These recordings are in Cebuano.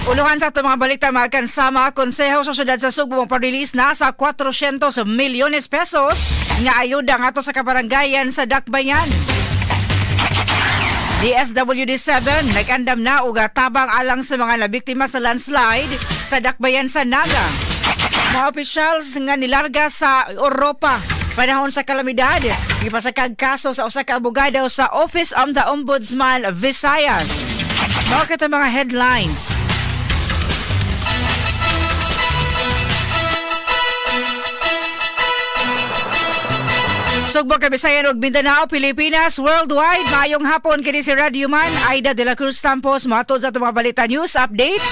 Uluhan sa atong mga balita, mga kansama, Konseho sa Syudad sa Sugbo pa-release na sa 400 milyones pesos nga ayuda ngadto sa kabarangayan sa Dakbayan. DSWD 7 nag-andam na og tabang alang sa mga nabiktima sa landslide sa Dakbayan sa Naga. Mga opisyal nga nilarga sa Europa panahon sa kalamidad, gipasakag kaso sa usa ka abogado sa Office of the Ombudsman Visayas. Mao kato mga headlines. Sugbo, Kabisayan ug Mindanao, Pilipinas, worldwide. Maayong hapon, kini si Radio Man Aida de la Cruz Tampos, mohatod sa atong mga balita, news updates.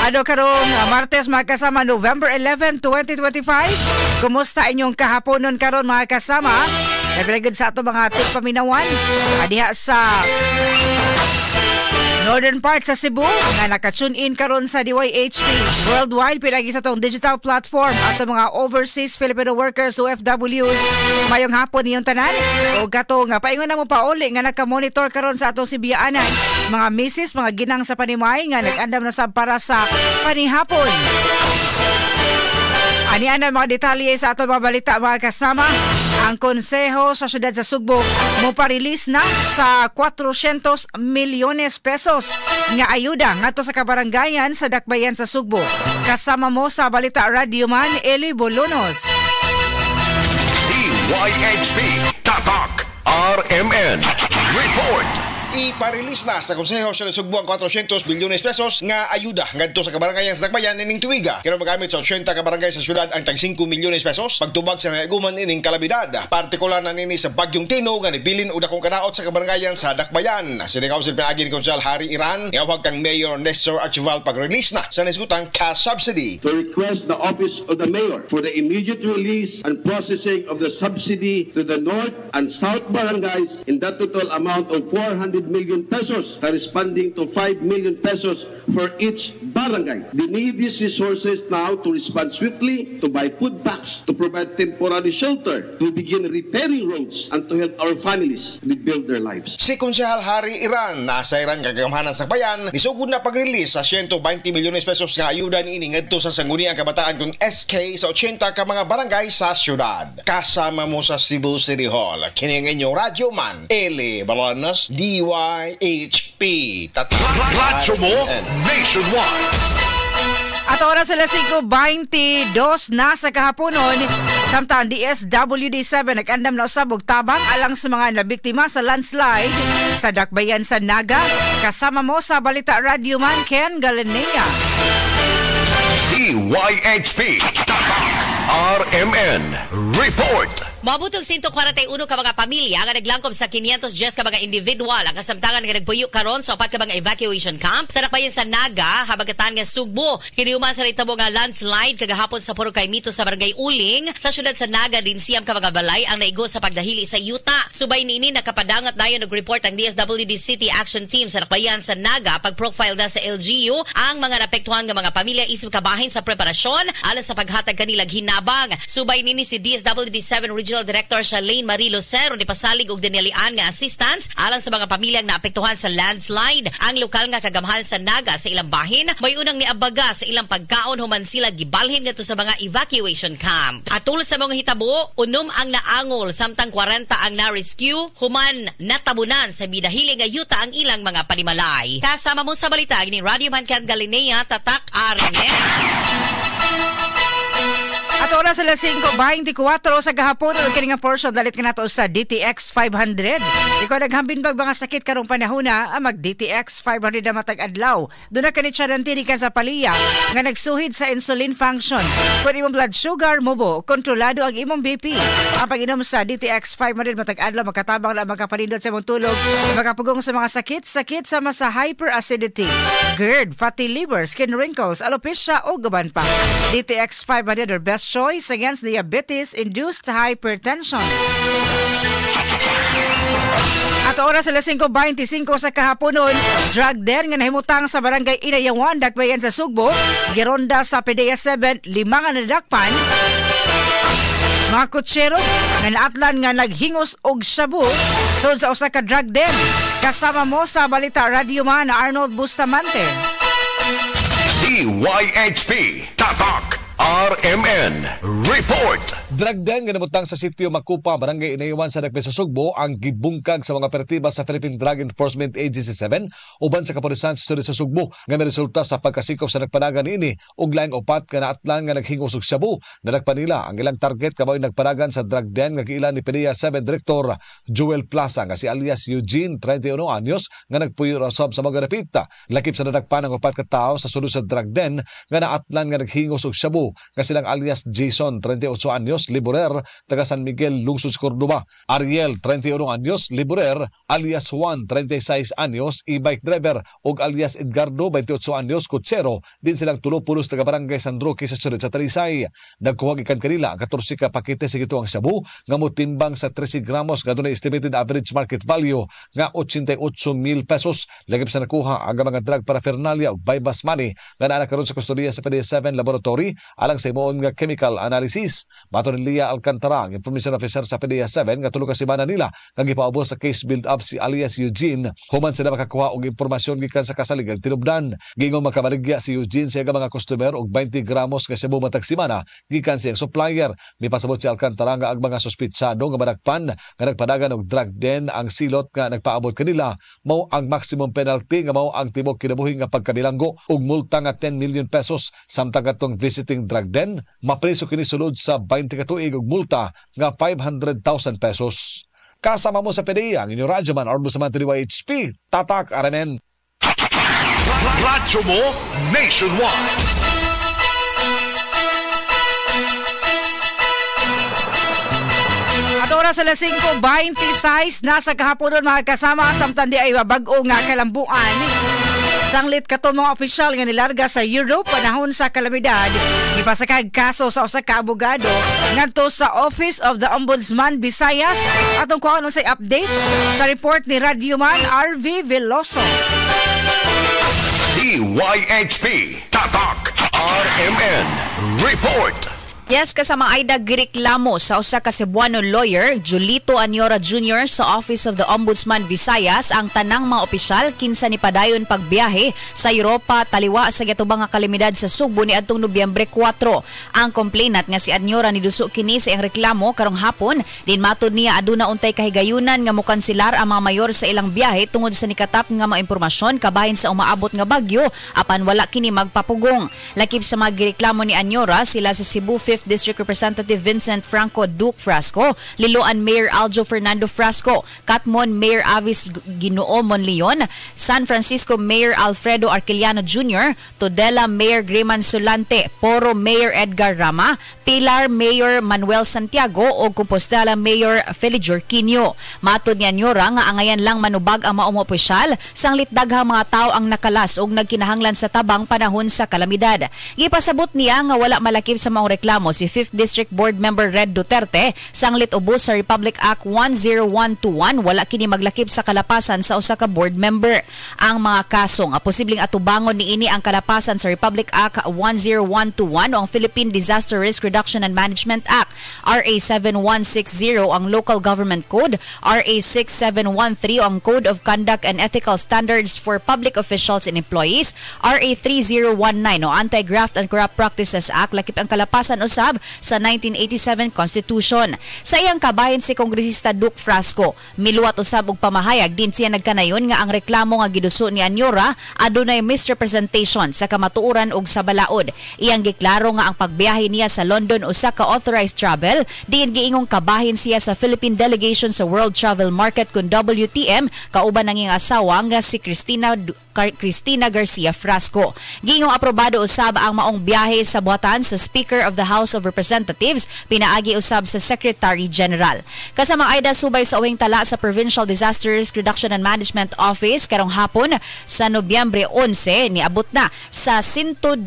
Ano karong Martes, mga kasama, November 11, 2025. Kumusta inyong kahaponon karon, mga kasama? Labi sa atong mga tigpaminawan diha sa northern part sa Cebu nga naka-tune in karon sa DYHP worldwide pinagi sa atong digital platform, ato mga overseas Filipino workers, OFWs, mayong hapon niyong tanan. O gato nga paingon na mo pauli nga naka-monitor karon sa atong sibiyaanan, mga misis, mga ginang sa panimay nga nag-andam na sab para sa panihapon. Ani ana mga detalye sa atong mga balita, mga kasama. Ang Konseho sa Syudad sa Sugbo mo pa-release na sa 400 milyones pesos nga ayuda ngadto sa kabarangayan sa Dakbayan sa Sugbo. Kasama mo sa balita, Radio Man Eli Bolonos. DYHP Tatak RMN Report. Iparelease na sa Konseho sa Sugbo ang 400 bilyones pesos nga ayuda ngadto sa kabarangayan sa Dakbayan ining tuiga. Kaya magamit sa 80 ka barangay sa syudad ang tag 5 milyones pesos pagtubag sa naiuman ining kalamidad. Partikular na nini sa Bagyong Tino nga nibilin og dakong kanaot sa kabarangayan sa Dakbayan. City Council pinaagi ni Konsehal Harry Iran niawhag kang Mayor Nestor Archival pag-release na sa nisgutang cash subsidy. To request the Office of the Mayor for the immediate release and processing of the subsidy to the North and South barangays in that total amount of 400 million pesos, corresponding to 5 million pesos for each barangay. They need these resources now to respond swiftly, to buy food packs, to provide temporary shelter, to begin repairing roads, and to help our families rebuild their lives. Si Konsehal Harry Iran nasa Iran kagamhanan sa bayan nisugod na pag-release sa 120 milyones pesos nga ayuda niini ngadto sa Sangguniang Kabataan kung SK sa 80 ka mga barangay sa syudad. Kasama mo sa Cebu City Hall, kini ang inyong Radyo Man, Eli Balonos, DYHP. Tatak. Radyo mo Nationwide. At oras sila 5:22 na sa kahaponon, samtang DSWD 7 nag-andam na usab og tabang alang sa mga nabiktima sa landslide sa Dakbayan sa Naga. Kasama mo sa balita, Radio Man Ken Galinea. DYHP Tatak RMN Report. Moabot og 141 ka mga pamilya nga naglangkob sa 510 ka mga individual ang kasamtangan nga nagpuyo karon sa upat ka mga evacuation camp sa Dakbayan sa Naga, habagatan nga Sugbo. Kinihuman sa nahitabo nga landslide kagahapon sa Purok Kaymito sa Barangay Uling sa syudad sa Naga, din 9 ka mga balay ang naigo sa pagdahili sa yuta. Subay niini, nakapadangat dayon nag-report ang DSWD City Action Team sa Dakbayan sa Naga pag-profile na sa LGU ang mga naapektuhan nga mga pamilya isip kabahin sa preparasyon alang sa paghatag kanilang hinabang. Subay niini, si DSWD 7 Regional Director Shalane Marie Lucero nipasalig og dinalian nga assistance alang sa mga pamilyang naapektuhan sa landslide. Ang lokal nga kagamhanan sa Naga sa ilang bahin may unang niabaga sa ilang pagkaon human sila gibalhin ngadto sa mga evacuation camp. Atul sa mga hitabo, 6 ang naangol samtang 40 ang na-rescue human natabunan sa bidahili nga yuta ang ilang mga panimalay. Kasama mo sa balita ni Radio Man Ken Galinea, Tatak RMN. At oras sila 5:24 sa gahapon, ug kini nga portion dalit kanato sa DTX 500. Ikaw naghambin bag mga sakit karong panahon na, mag DTX 500 na matag adlaw. Duna kani siya sa paliya nga nagsuhid sa insulin function. Kung imong blood sugar mobo, kontrolado ang imong BP. Ang pag-inom sa DTX 500 matag adlaw makatabang na makapanindot sa imong tulog, makapugong sa mga sakit, sakit sama sa hyperacidity, GERD, fatty liver, skin wrinkles, alopecia o uban pa. DTX 500 or best choice against diabetes-induced hypertension. At oras alas 5:25 sa kahaponon, drug den nga nahimutang sa Barangay Inayawan, Dakbayan sa Sugbo, gironda sa PDEA 7, lima nga nadakpan. Mga kutsero nga naatlan nga naghingos og shabu sud sa usa ka drug den. Kasama mo sa balita, Radyo Man Arnold Bustamante. DYHP Tatak RMN Report. Drug den nga nabutang sa sitio Makupa, Barangay Inayawan sa Dakbayan sa Sugbo ang gibungkag sa mga operatiba sa Philippine Drug Enforcement Agency 7 uban sa kapulisan sa syudad sa Sugbo nga resulta sa pagkasikop sa nagpanagan niini og laing upat ka naatlan nga naghingos og shabu. Nadakpan nila ang ilang target kabayo nagpanagan sa drug den nga giila ni PDEA 7 Director Joel Plaza nga si alias Eugene, 31 anyos, nga nagpuyo ra sab sa mga dapita. Lakip sa nadakpan ang upat ka tawo sa sulod sa drug den nga naatlan nga naghingos og shabu nga silang alias Jason, 38 anyos, liborer, taga San Miguel, lungsod sa Cordoba; Ariel, 31 anyos, liborer; alias Juan, 36 anyos, e-bike driver, ug alias Edgardo, 28 anyos, kutsero. Din silang tulo pulos taga Barangay San Roque sa syudad sa Talisay. Nagkuha gikan kanila ang 14 ka pakete sa gituang shabu nga motimbang sa 13 gramos nga dunay estimated average market value nga 88,000 pesos. Lakip sa nakuha ang mga drug paraphernalia ug buy-bust money nga naa karon sa kustodiya sa PDEA 7 Laboratory alang sa himuon nga chemical analysis. Matod ni Lia Alcantara, ang information officer sa PDEA 7, nga 3 ka semana nila nga gipaubos sa case build-up si alias Eugene human sila makakuha og impormasyon gikan sa kasalig tinubdan. Giingong makabaligya si Eugene sa iyang mga customer og 20 gramos nga shabu matag semana gikan sa iyang supplier. Mipasabot si Alcantara nga ang mga suspitsado nga madakpan nga nagpadagan og drug den ang silot nga nagpaabot kanila mao ang maximum penalty nga mao ang tibok kinabuhi nga pagkabilanggo ug multa nga 10 million pesos, samtang katong visiting drug den mapreso kini sulod sa 20 ka tuig ug multa nga 500,000 pesos. Kasama mo sa PDEA, ang inyong radyoman, Arbo sa DYHP, Tatak RMN. Radyo mo Nationwide. At oras alas 5:26 nasa kahaponon mga kasama, samtang di ay bag-o nga kalambuan. Sanglit kato mga opisyal nga nilarga sa Europe panahon sa kalamidad, gipasakag kaso sa usa ka abogado ngadto sa Office of the Ombudsman Visayas. Atong kuhaan unsay update sa report ni Radyoman RV Veloso. DYHP Tatak RMN Report. Yes, kasama Aida, gireklamo sa usa ka Cebuano lawyer, Julito Añora Jr. sa Office of the Ombudsman Visayas ang tanang mga opisyal kinsa ni padayon pagbiyahe sa Europa taliwa sa giatubang nga kalamidad sa Sugbo niadtong Nobyembre 4. Ang complainant nga si Añora niduso kini sa iyang reklamo karong hapon, din matod niya aduna untay kahigayunan nga mokanselar ang mga mayor sa ilang biyahe tungod sa nikatap nga mga impormasyon kabahin sa umaabot nga bagyo apan wala kini magpapugong. Lakip sa mga gireklamo ni Añora sila sa Cebu 5th District Representative Vincent Franco Duke Frasco, Liloan Mayor Aljo Fernando Frasco, Katmon Mayor Avis Ginoo Monleon, San Francisco Mayor Alfredo Arquiliano Jr., Tudela Mayor Grayman Solante, Poro Mayor Edgar Rama, Pilar Mayor Manuel Santiago o Compostela Mayor Feli Jorquinho. Matod ni Añora nga angayan lang manubag ang maong opisyal, sanglit daghang mga tao ang nakalas og nagkinahanglan sa tabang panahon sa kalamidad. Gipasabot niya nga wala malakip sa maong reklamo si 5th District Board Member Red Duterte, sanglit ubos sa Republic Act 10121 wala kini maglakip sa kalapasan sa usa ka board member. Ang mga kaso nga posibleng atubangon niini ang kalapasan sa Republic Act 10121 o ang Philippine Disaster Risk Reduction and Management Act, RA 7160 ang Local Government Code, RA 6713 ang Code of Conduct and Ethical Standards for Public Officials and Employees, RA 3019 o Anti-Graft and Corrupt Practices Act, lakip ang kalapasan usab sa 1987 Constitution. Sa iyang kabahin si Kongresista Duke Frasco, miluwat usab og pamahayag din siya nagkanayon nga ang reklamo nga giduso ni Añora adunay misrepresentation sa kamatuoran ug sa balaod. Iyang giklaro nga ang pagbiyahe niya sa London usa ka authorized travel, diin giingong kabahin siya sa Philippine delegation sa World Travel Market kun WTM kauban ang iyang asawa nga si Cristina Garcia Frasco. Giingong aprobado usab ang maong biyahe sa buhatan sa Speaker of the House of Representatives, pinaagi usab sa Secretary General. Kasama Aida, subay sa uwing tala sa Provincial Disaster Risk Reduction and Management Office karong hapon sa Nobyembre 11, niabot na sa 119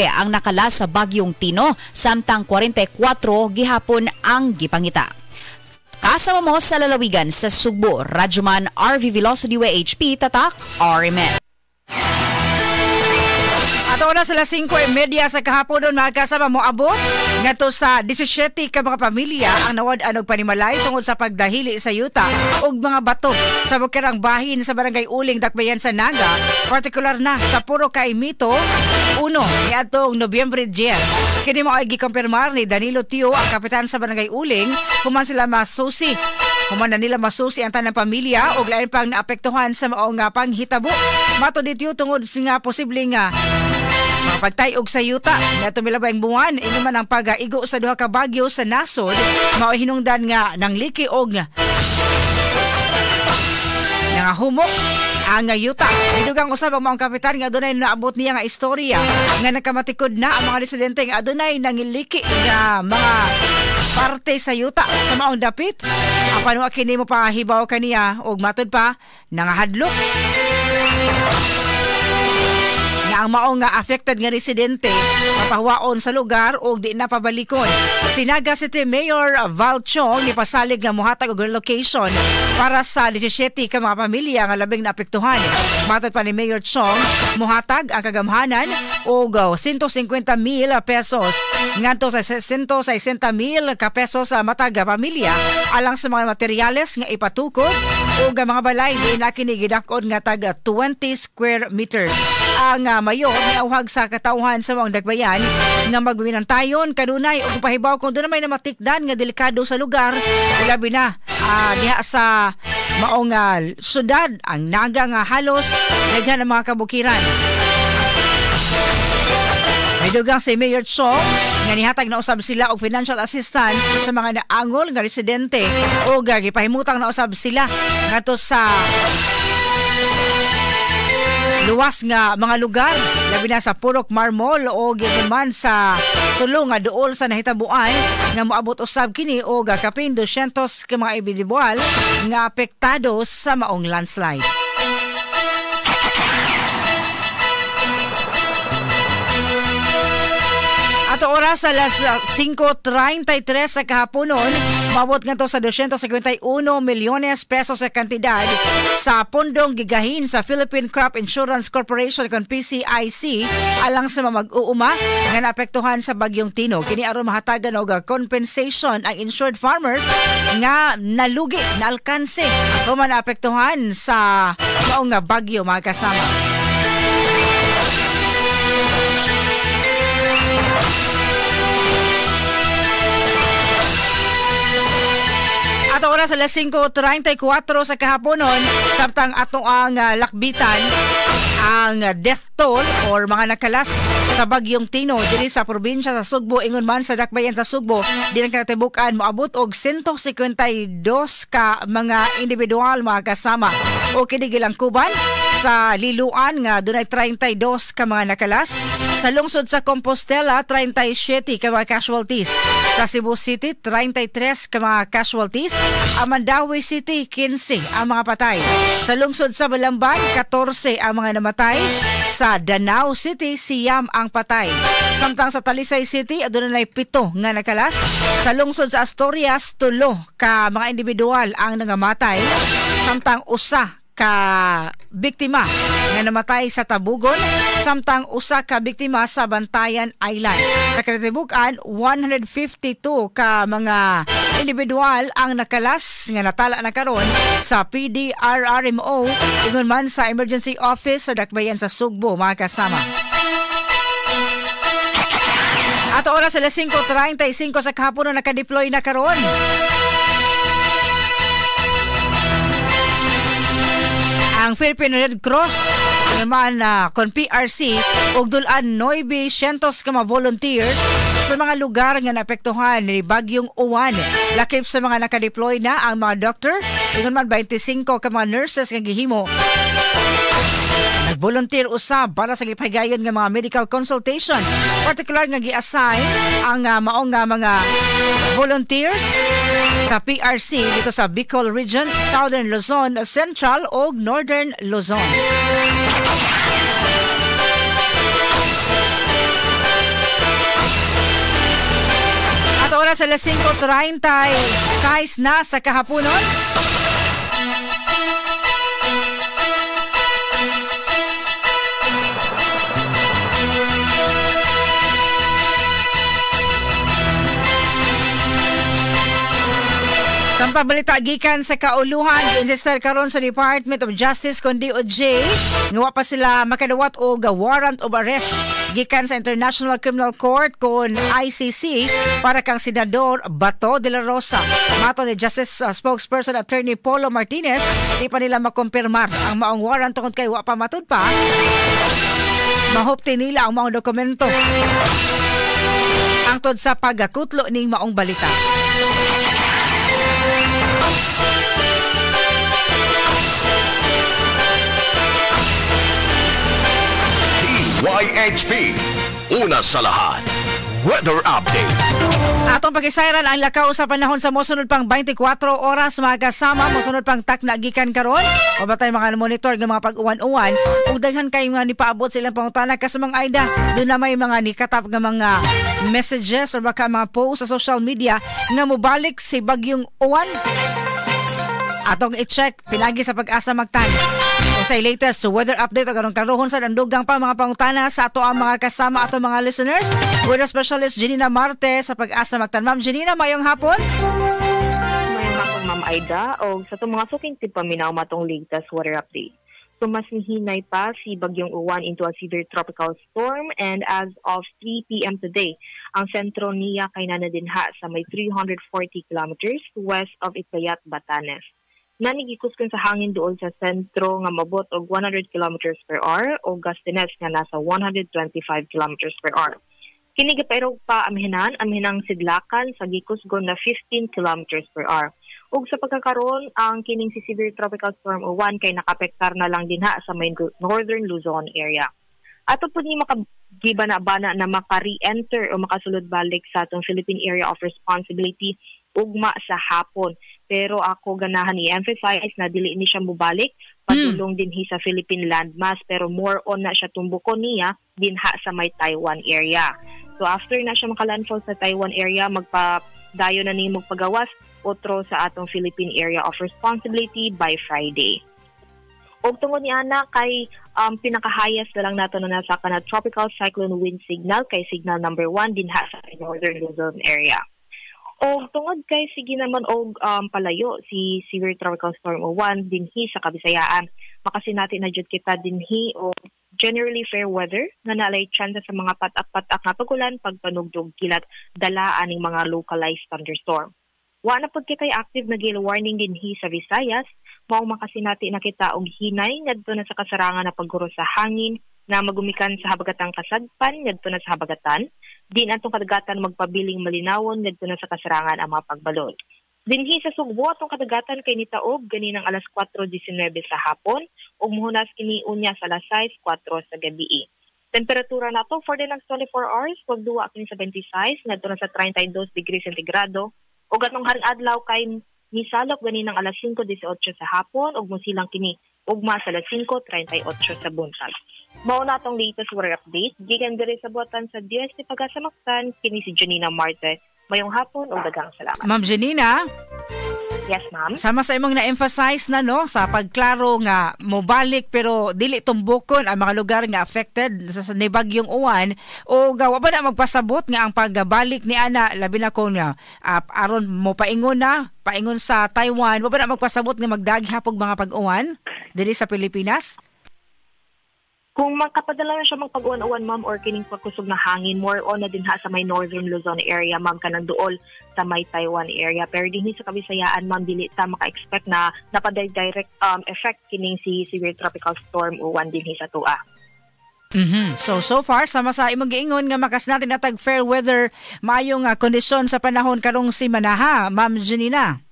ang nakala sa Bagyong Tino, samtang 44 gihapon ang gipangita. Kasama mo sa lalawigan sa Sugbo, Radyoman RV Veloso DYHP, Tatak RMN. At oras alas 5:30 sa kahapon doon mga kasama mo abot ngadto sa 17 ka mga pamilya ang nawad-an og panimalay tungod sa pagdahili sa yuta ug mga bato sa bukirang bahin sa Barangay Uling, Dakbayan sa Naga, partikular na sa Puro Kaimito niadtong Nobyembre 10. Kini mao ay gikompirmar ni Danilo Tio, ang kapitan sa Barangay Uling, human sila masusi. Human na nila masusi ang tanang pamilya og lain pang naapektuhan sa mao nga panghitabo. Matod ni Tio, tungod sa nga posible nga pagtayog sa yuta nga tumilabayng buwan, ingon man ang pag-igo sa duha ka bagyo sa nasod, mao hinungdan nga nangliki og nangahumok ang yuta. Midugang usab ang maong kapitan nga adunay naabot niya nga istorya nga nakamatikod na ang mga residente nga adunay nangiliki nga mga parte sa yuta sa maong dapit. Apan wa kini mo pahibaw kaniya og matud pa nangahadlok nga ang mao nga affected nga residente papahuwaon sa lugar og di na pabalikon. Si Naga City Mayor Val Chong nipasalig nga mohatag og relocation para sa 17 ka mga pamilya nga labing naapektuhan. Matod pa ni Mayor Chong, mohatag ang kagamhanan og 150,000 pesos ngadto sa 160,000 ka pesos sa matag pamilya alang sa mga materyales nga ipatukod ug ang mga balay di na kini gidak-on nga tag 20 square meters. Ang mayor niauhag sa katawhan sa maong dakbayan nga magminantayon kanunay og pahibaw kung doon may namatikdan nga delikado sa lugar, labi na diha sa maong syudad ang Naga nga halos daghan ang mga kabukiran. May dugang si Mayor Chong nga nihatag na usab sila og financial assistance sa mga naangol nga residente o gipahimutang na usab sila ngadto sa luwas nga mga lugar, labi na sa Purok Marmol o man sa tulo nga duol sa nahitabuan nga moabot usab kini og kapin 200 ka mga individual nga apektado sa maong landslide. Ato oras alas 5:33 sa kahaponon, maabot ngadto sa 251 milyones pesos sa kantidad sa pondong gigahin sa Philippine Crop Insurance Corporation kon PCIC alang sa mga mag-uuma nga naapektuhan sa bagyong Tino. Kini aron mahatagan og compensation ang insured farmers nga nalugi, naalkanse human naapektuhan sa maong bagyo, mga kasama. Ato oras alas 5:34 sa kahaponon, samtang ato ang lakbitan ang death toll or mga nakalas sa bagyong Tino diri sa probinsya sa Sugbo, ingon man sa dakbayan sa Sugbo, dinang kanatibukan moabot og 152 ka mga individual, mga kasama. O kini gilangkuban sa Liloan nga dunay 32 ka mga nakalas, sa lungsod sa Compostela 37 ka mga casualties, sa Cebu City 33 ka mga casualties, ang Mandaue City 15 ang mga patay, sa lungsod sa Balamban 14 ang mga namatay, sa Danao City 9 ang patay, samtang sa Talisay City adunay 7 nga nakalas, sa lungsod sa Asturias 3 ka mga individual ang nangamatay, samtang usa ka biktima nga namatay sa Tabugon, samtang usa ka biktima sa Bantayan Island. Sa Katibukan, 152 ka mga individual ang nakalas nga natala na karon sa PDRRMO ingon man sa Emergency Office sa Dakbayan sa Sugbo, mga kasama. Ato oras alas 5:35 sa kahapon na nakadeploy na karon ang Philippine Red Cross naman kon PRC og dulan 900 ka mga volunteers sa mga lugar nga naapektuhan ni Bagyong Uwan. Lakip sa mga nakadeploy na ang mga doctor, ingon man 25 ka mga nurses nga gihimo nag-volunteer usab para sa gipahigayon nga mga medical consultation. Particular nga gi-assign ang maong nga mga volunteers sa PRC dito sa Bicol Region, Southern Luzon, Central ug Northern Luzon. At oras alas 5:36 na sa kahaponon. Samtang balita gikan sa kauluhan, insister karon sa Department of Justice kon DOJ nga wa pa sila makadawat og warrant of arrest gikan sa International Criminal Court kon ICC para kang Senador Bato de la Rosa. Mato ni Justice spokesperson Attorney Polo Martinez, di pa nila makumpirmar ang maong warrant tungod kay wa pa matud pa mahupti nila ang maong dokumento hangtod sa pagkutlo ning maong balita. DYHP, una sa lahat. Weather update. Atong pakisayran ang lakaw sa panahon sa mosunod pang 24 oras mga kasama, mosunod pang takna gikan karon. O ba tayo mga monitor ng mga pag-uwan-uwan ug daghan kay mga nipaabot sa ilang pangutana kasamang Aida. Doon na may mga nikatap nga mga messages o baka mga post sa social media nga mobalik si bagyong uwan. Atong i-check pilagi sa Pag-asa Mactan. O sa latest weather update o karong karohon sa dandugang pa mga pangutana sa ato ang mga kasama ato mga listeners. Weather specialist Janina Marte sa Pag-asa Mactan. Ma'am Janina, mayong hapon. Mayong hapon, Ma'am Aida. O sa itong mga suking tigpaminaw matong latest weather update. So mas nihinay pa si Bagyong Uwan into a severe tropical storm, and as of 3 p.m. today, ang sentro niya kay nanadinha sa may 340 kilometers west of Itbayat, Batanes. Nanigikuskon sa hangin doon sa sentro nga mabot og 100 kilometers per hour o gustiness nga nasa 125 kilometers per hour. Kini gipairog pa amihanan sidlakan sa gikusgon na 15 kilometers per hour. Ug sa pagkakaroon, ang kining si severe tropical storm Uwan kay nakapektar na lang dinha sa may northern Luzon area. Ato po ni makagibana-bana na maka-re-enter o makasulod balik sa atong Philippine Area of Responsibility ugma sa hapon. Pero ako ganahan i-emphasize na dili ni siya mubalik padulong dinhi sa Philippine landmass, pero more on na siya tumbukon niya dinha sa may Taiwan area. So after na siya makalandfall sa Taiwan area, magpadayo na ni magpagawas otro sa atong Philippine Area of Responsibility by Friday. Og tungod ni ana kay pinakahayas na lang nato na nasa kana tropical cyclone wind signal kay signal number 1 dinha sa northern Luzon area. Og tungod kay sige naman og palayo si severe tropical storm Uwan dinhi sa Kabisayaan, makasinati na jud kita dinhi og generally fair weather nga nalay chance sa mga patak-patak nga pagulan, pagpanugdog, kilat, dala aning mga localized thunderstorm. Wa na pud kitay active na gale warning dinhi sa Visayas, mao makasinati na kita og hinay ngadto na sa kasarangan na pagguro sa hangin na magumikan sa habagatang kasadpan ngadto na sa habagatan. Din atong kadagatan magpabiling malinawon ngadto na sa kasarangan ang mga pagbalod. Dinhi sa Sugbo atong kadagatan kay nitaob ganinang alas 4:19 sa hapon ug muhunas kini unya sa alas 6:04 sa gabi. Temperatura nato for the next 24 hours pagduwa kini sa 26 ngadto na sa 32 degrees centigrado ug atong haring adlaw kay nisalop ganinang alas 5:18 sa hapon ug musilang kini ugma sa alas 5:38 sa buntag. Mao na atong latest weather update gikan diri sa buotan sa DST Pag-asa Mactan, kini si Janina Marte. Mayong hapon ug daghang salamat. Ma'am Janina. Yes, ma'am. Sama sa imong na-emphasize na no sa pagklaro nga mobalik pero dili tumbokon ang mga lugar nga affected sa ni Bagyong Uwan, o gawa ba na magpasabot nga ang pagbalik ni ana labi na kung aron mo paingon na paingon sa Taiwan, wa ba na magpasabot nga magdaghapog mga pag-uwan diri sa Pilipinas? Kung makapadala na siya magpag-uwan-uwan, ma'am, or kining pagkusog na hangin, more on na din ha sa may northern Luzon area, ma'am, kanang duol sa may Taiwan area. Pero dinhi sa Kabisayaan, ma'am, dili ta maka-expect na napaday-direct effect kining si severe tropical storm uwan dinhi sa tua. Mm-hmm. So far, sama sa imong giingon nga makas natin natag fair weather, maayong kondisyon sa panahon karong simana, Ma'am Janina.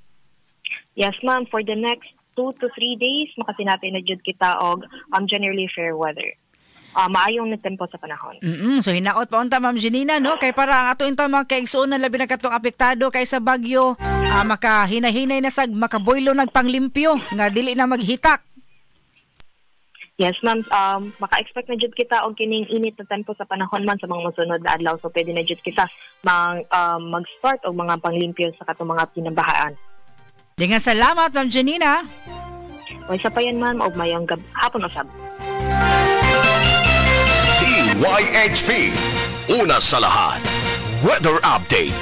Yes, ma'am, for the next 2 to 3 days, makasinati na jud kita og generally fair weather. Maayong nagtempo sa panahon. Mm-hmm. So hinaot pa unta, Ma'am Janina, no? Kay para ang ato inta mga kaigsuonan labi na katong apektado kay sa bagyo, makahinahinay na sag makaboylo nagpanglimpyo nga dili na maghitak. Yes, ma'am, maka-expect na jud kita og kining init na tempo sa panahon man sa mga mosunod na adlaw. So pwede na jud kita mag-start og mga panglimpyo sa katong mga pinabahaan. Daghang salamat, Ma'am Janina. May sa payan, ma'am, og mayong hapon usab. DYHP, una sa lahat. Weather update.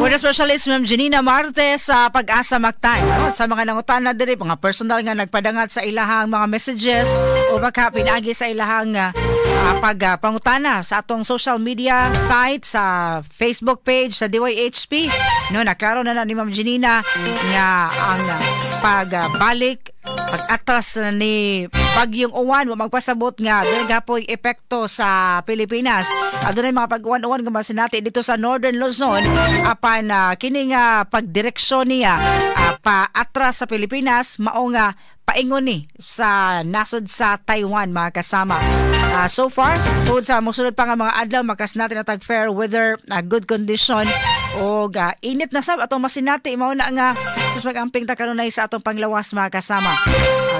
Weather specialist Ma'am Janina Marte sa Pag-asa Mactan. No? At sa mga nangutana diri, mga personal nga nagpadangat sa ilahang mga messages o baka pinagi sa ilahang pagpangutana sa atong social media site, sa Facebook page sa DYHP. No, naklaro na na ni Ma'am Janina nga ang pagbalik, pag-atras ni Bagyong Uwan wa magpasabot nga dili gapoy epekto sa Pilipinas. Adunay mga pag-uwan-uwan nga masinati dito sa Northern Luzon, apan kini nga pagdireksyon niya paatras sa Pilipinas mao nga paingon ni sa nasod sa Taiwan, mga kasama. So far, sud sa mosunod pa nga mga adlaw, makasinati na tag fair weather, good condition o init na sab atong masinati. Mao na nga sus, magamping ta kanunay sa atong panglawas, mga kasama.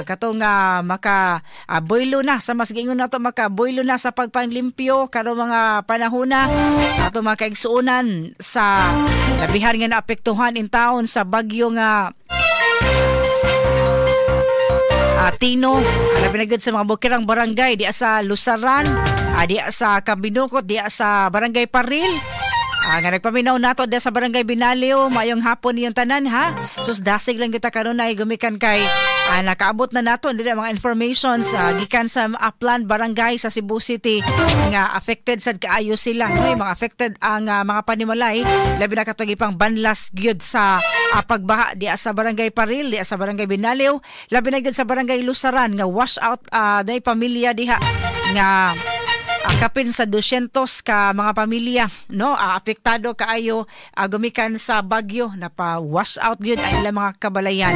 Katong maka boylo na sa mas giingon nato, maka boylo na sa pagpanglimpyo karong mga panahona, atong mga kaigsuonan sa labihan nga naapektuhan in town sa bagyo nga Tino, labi na gud sa mga bukirang barangay diya sa Lusaran, diya sa Kabinukot, diya sa Barangay Paril. Nga nagpaminaw nato diya sa Barangay Binaliw, mayong hapon niyong tanan ha. Sus, dasig lang kita kanunay gumikan kay nakaabot na nato hindi na mga informations gikan sa Upland Barangay sa Cebu City nga affected sad kaayo sila. No, yung mga affected ang mga panimalay, labi na katong ipang banlas gyud sa pagbaha diya sa Barangay Paril, diya sa Barangay Binaliw, labi na gyud sa Barangay Lusaran nga wash out day pamilya diha nga kapin sa 200 ka mga pamilya, no, apektado kaayo gumikan sa bagyo, napa wash out gyud ang ilang mga kabalayan.